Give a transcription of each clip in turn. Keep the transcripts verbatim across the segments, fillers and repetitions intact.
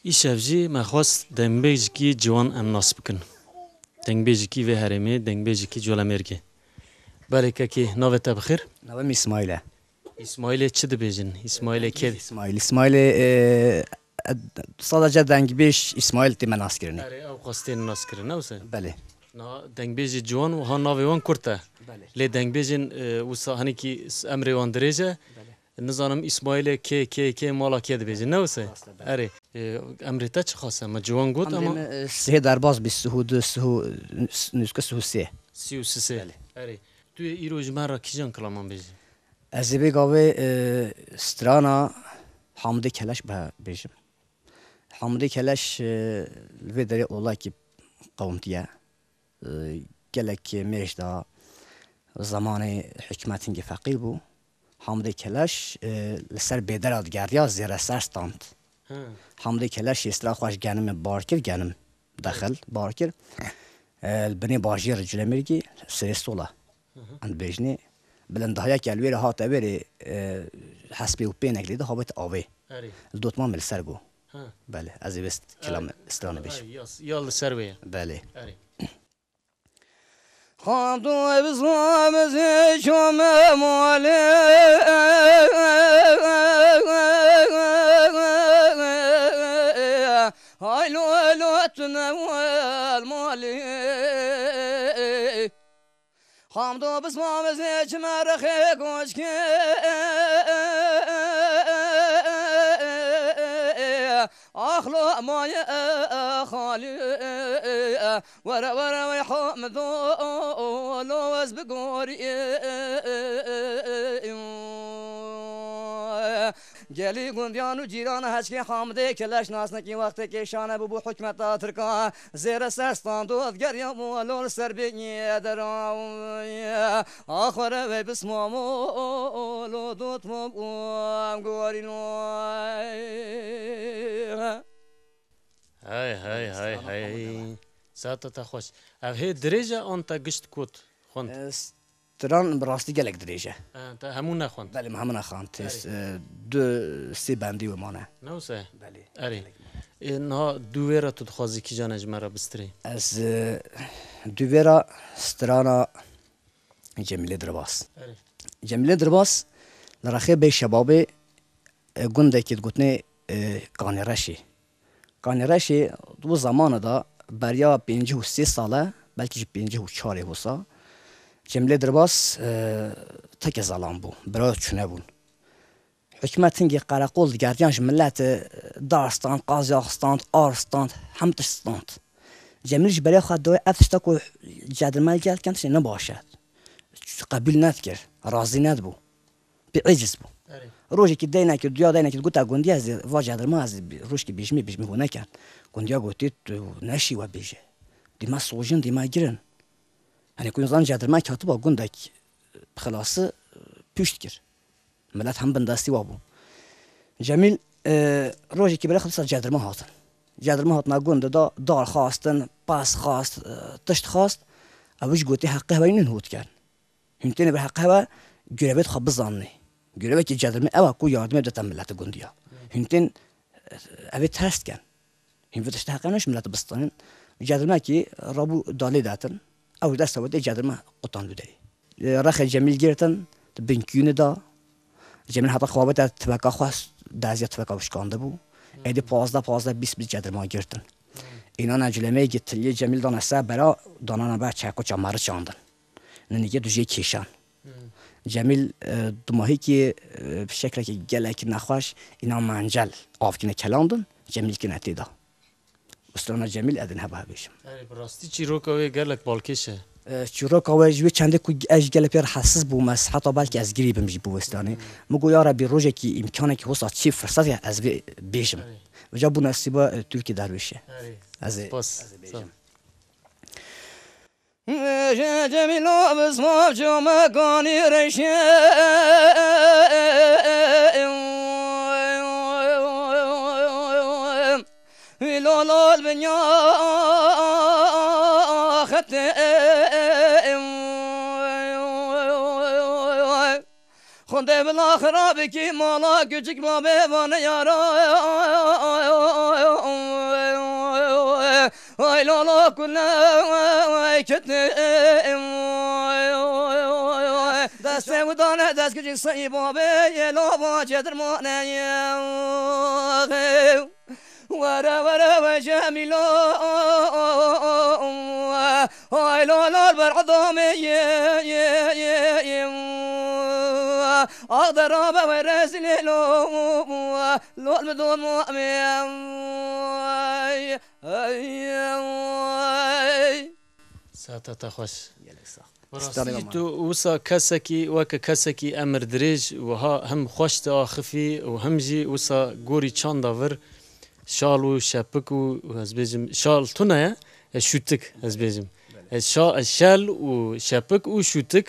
Îşev jî me xwest dengbêjikî ciwan em nas bikin. Dengbêjikî vê herêmê, dengbêjikî Colemêrgê. Belê kekê, navê te bi xêr? Navê min Îsmaîl e. Îsmaîlê çi dibêjin? Îsmaîlê kê? Îsmaîl, Îsmaîlê, e, e, sadece dengbêj Îsmaîl tê me nas kirinê. Erê, ew xwestên nas kirin, ne wisa? Belê. Niha dengbêjê ciwan wiha navê wan kurt e. Belê. Lê dengbêjên, e, wisa hinekî s-, emrê wan dirêj e. Belê. Nizanim Îsmaîlê kê, kê, kê mala kê dibêjin, ne wisa? Rast e, belê. Erê, e, emrê te çi xas e? Me ciwan got. Emrê ama me, e, sihê derbas bî, sihû du, sihû, s-, nûske sihû sê. Sî û sê. Belê. Erê. Tu yê îro ji me re kîjan kilaman bêjî? Ez ê vê gavê, e, strana Hamidê Keleş be-, bêjim. Hamidê Keleş, e, li vê derê olayekî qewimtiye. E, gelek mêj da, zemanê hikûmetê feqîr bû. Hamidê Keleş, e, li ser bêdera digerdiya, zêre ser stand. Hı. Hamidê Keleş ê stra xwe ji genimê bar kir, genim dexil bar kir. E, li binê bajêr Culemêrgî serê sola. Hı hı. Em dibêjinê, bilindahiyeke li wê re hate wê rê, e, hespê û pênek lê de habêt avê. Erê. Li dotma min li ser bû. Hı. Belê, ez ê vê st-, kilam stranê bêjim. Erê, ya, ya li ser wê ye. Belê. Erê. Xando bizam zê çome male. Haylo lo tune wel male. Xamdo bizam zê çime rexê goşke. Axlo maye xali. Were were wey Hamdo lo ez bi gorî. Gelî gundiyan û cîran heçkê Hamdê Keleş nasnekî wextekê şane bûbû hikmeta Tirka. Zêre ser standot geriya molo li ser bênî dera. Axwere wey bismamo lo dot mam gorî lo. Hey, hey, hey, hey. Saeta te xweş. Ev hê dirêj e an te gişt kot, xwend? E, stran bi rastî gelek dirêj e. E, te hemû nexwend? Belê, min hemû nexwend. Erê. E, du, sê bendî wê mane. Ne wisa? Belê. Erê. Gelek mane. E, niha dû wê re tu dixwazî kîjan e ji me re bistirê? Ez, e, dû wê re strana Cemîlê Dirbas. Erê. Cemîlê Dirbas li rexê bê şebabê, e, gundekî digotinê, e, Kanê Reşê. Kanê Reşê di wî zamana de beriya pêncî û sê sal e, belkî jî pêncî û çar ê wisa. Cemîlê Dirbas, e, teke zalan bû, bira çûne bûn. Hikûmet hingê qereqol digerdiyan ji milet, e, dar stand, qazyax stand, ar stand, hemû tişt stand. Cemîl ji berê xwe dawê ev tişta ku cedirmel gel dikin tiştê ne baş e. Qebûl nedikir, razî nedibû. Pê eciz bû. Erê. Rojekî deynekî, duya deynekî gote gundî ez ê va cedirma ez ê bi-, rojekî bêjimê, bêjimê hûn neken. Gundiya gotî tu neşî we bêje. Dîme sojin, dîme girin. Hani ku zan cedirma hatiba gundek bi xilasi puşt kir. Milet hem bindestî wa bû. Cemîl, e, rojekî bere xwe dîsa cedirma hatin. Cedirma hatina gund de dar xwastin, pas xwast, e, tişt xwast. Ew ji gotî heqê hewe nûn hût kern. Hûn têne ber heqê hewe, gurevêt xwe bizanî. Gurevekî cedirmê ew e ku yardimê bidete milete gundiya. Hûn tên, e, evê ters dikin. Hîn vê tiştê heqe ne ji milet bistanîn. Cedirmekî rabû dalê detin. Ew ji dest ew tê cedirme qutan du derê. Rexê Cemîl girtin, di bin kûnê da. Cemîl heta xwe avête tiveka xwe, deziya tiveka wişkandibû. Êdî pazdeh, pazdeh, bîst, bîst cedirma girtin. Înan e Culemêrgê tiliyê Cemîl dane ser bera, danane ber çeko çameri çandin. Ninîkê tu jê kêşan. Hmm. Cemîl, e, dumahîkî, e, bi şeklekî gelekî nexweş, înan mencel avkine kelandin, Cemîl kine tê de. Strana Cemîl edin heba bêjim. Erê, bi rastî çîroka wê gelek balkêş e. E, çîroka wê ji wê çendê ku ez ji gelek pê rehesiz bûm, ez heta belkî ez girî bim jî bi wê stranê. Hmm. Min got, ya Rebî, rojekî îmkanekî wisa çi firset ya ez vê bêjim. Erê. Vêca bû nesîba, e, Tirkî derwêş e. Erê. Ez ê, spas, ez ê bêjim. Sağ ol. Cemîlo bi zaf camekanî reşê. Wî lolol binya xetê. Xwendê bila xirabikî mala küçük babê vane yara. Ay lala kule kete. Destê û dane destgicî sey babê yê lava cedirmane ye. Were were we Cemîlo. Ay lala ber edamê ye ye ye ye. Adera be we rezilê lo. Lol bi domamê. Ay, ay, ay. Saeta te xweş. Gelek sax. Bi rastî Starê jî Mama. Tu wisa kesekî, weke kesekî emir dirêj, wiha hem xweş diaxifî û hem jî wisa gorî çanda vir şal û şepik û, ez bêjim, şal tune ye, e, şûtik, ez bêjim. E, şa-, e, şel û şepik û şûtik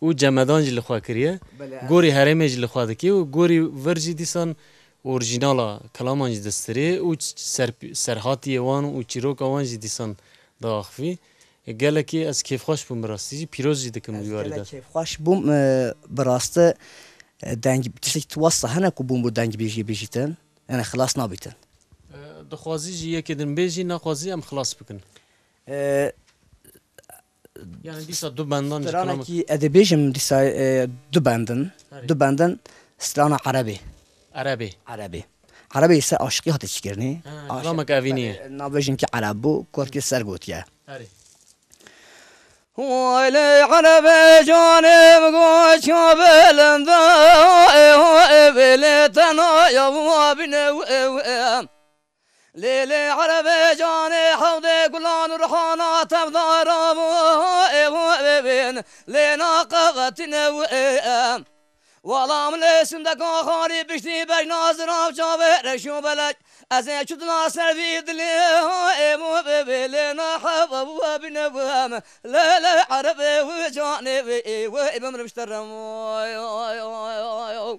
û cemedan jî li xwe kiriye. Belê, ez Gorî herêmê jî li xwe dikî û gorî vir jî dîsan orîjînala kilaman jî distirê û ç-, ser-, serhatiyê wan û çîroka wan jî dîsan diaxivî. E, gelekî ez kêfxweş bûm bi rastî jî, pîroz jî dikim Ez wî warî gelek de. kêfxweş bûm, e, bi rastî, e, deng, tiştekî tu wesa hene ku bûm bo deng bêjî bêjîtin, yani xilas nabîtin. E, dixwazî jî yekê din bêjî, naxwazî em xilas bikin. E, Yani dîsa du bendan ji kilamê. Stranekî ez dê bêjim dîsa, e, du bendin. Herê. Du bendin strana Erebê. Erebê. Erebê. Erebê ser aşiqî hate çêkirinê. Ha, Aşiq-, kilamek evînî ye. Navê jinkî Ereb bû, kurkî ser gotiye. Herê. Vay lê Erebê canê goça belinde, ê, ê, ê, lê tena ya bine, ê, ê. Lê, lê Erebê canê hewdê gulan û rihana tevdara bû, ê, ê, ê, ê, lê naqevetine, ê, ê. Wala min lê sindeka xarî piştî bejna zirav çavê reş û belek. Ez ê çûdina ser vî dilê, ê, ê, ê, ê, lê naheve bû bine bû em. Lê, lê Erebê wê canê wê, ê, wê bimrim ji te re. Oy, oy, oy, oy, oy.